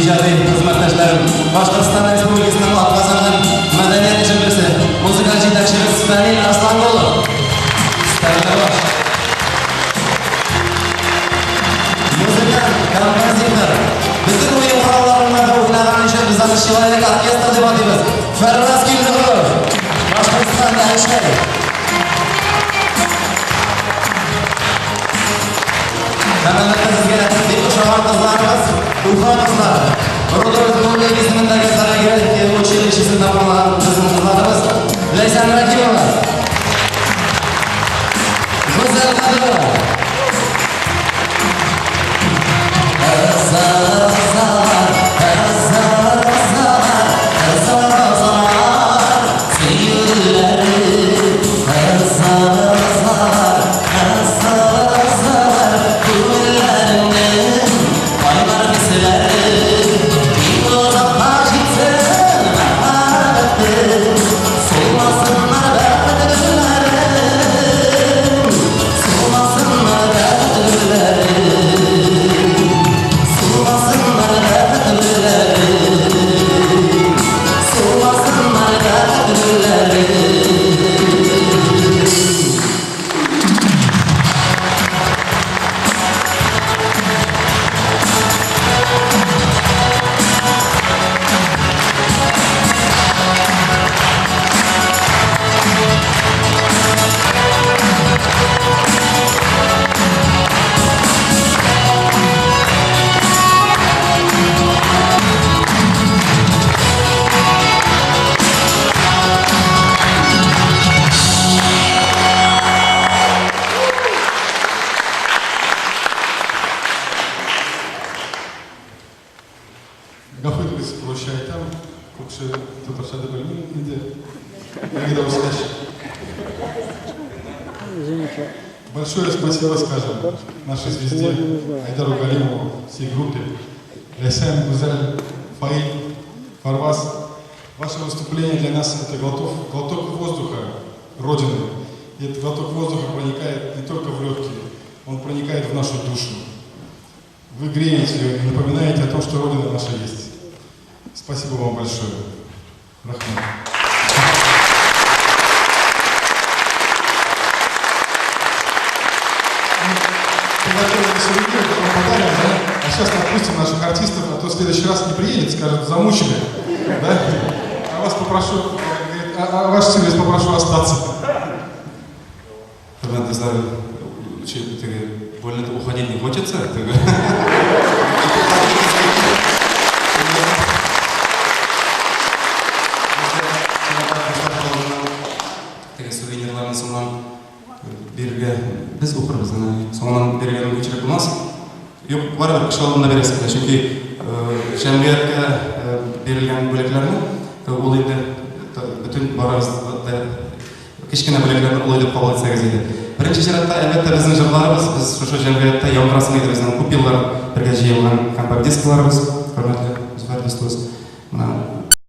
иҗади хезмәттәшләрем, Башкортстан Республикасының атказанган мәдәният эшлеклесе, музыкаль җитәкчебез Фәнил Арсланголов. Стәрлебаш. Музыкант, композитор, бөтен уен коралларында да уйнаган өчен без аны Человек оркестр дип атыйбыз. Фәрраз Килдеголов, Башкортстан Әлшәй. Һәм әлбәттә сезгә бик ошаган кызларыбыз, Уфа кызлары. Рудольф Нуриев исемендәге хореография училищесын тәмамлаган безнең кызларыбыз Ләйсән Рәхимова, Гүзәл Кадырова. Кызлар, кызлар, кызлар, кызлар, кызлар, кызлар, сөюләре. Кызлар, кызлар, кызлар, кызлар, күңелләреңнең кайнар хисләре. Иң озакка җитсен мәхәббәтең, сулмасыннар бәхет гөлләрең, сулмасыннар бәхет гөлләрең, сулмасыннар бәхет гөлләрең, сулмасыннар бәхет гөлләрең. Гафу итегез, русча әйтәм, күпче татарча да белмим инде. Әлеге дә үскәч. Большое спасибо скажем нашей звезде Айдару Галимову, всей группе, Лясян, Гузель, Фаиль, Фарваз. Ваше выступление для нас это глоток, глоток воздуха Родины. И этот глоток воздуха проникает не только в легкие, он проникает в нашу душу. Вы греете ее и напоминаете о том, что Родина наша есть. Спасибо вам большое. Рәхмәт. Приготовили сувениры, потом подарим, да? А сейчас отпустим наших артистов, а то в следующий раз не приедет, скажут, замучили. Да? А вас попрошу, говорит, а ваш сервис попрошу остаться. Хөрмәтле дуслар, теге больно уходить не хочется. Теге. Теге сувенирларны соңыннан бирергә без укырбыз гына. Соңыннан бирергә мөмкинчелек булмас. Юк, барыбер кеше алдында бирәсе килә, чөнки җәмгыятькә бирелгән бүләкләрне ул инде бөтен барыбыз да кечкенә бүләкләрне олы итеп кабул итсәгез иде. Беренче чиратта, әлбәттә, безнең җырларыбыз, без шушы җәмгыятьтә яңгырасын иде безнең күп еллар бергә җыелган компакт-дискларыбыз, хөрмәтле Зөфәр дустыбыз. Менә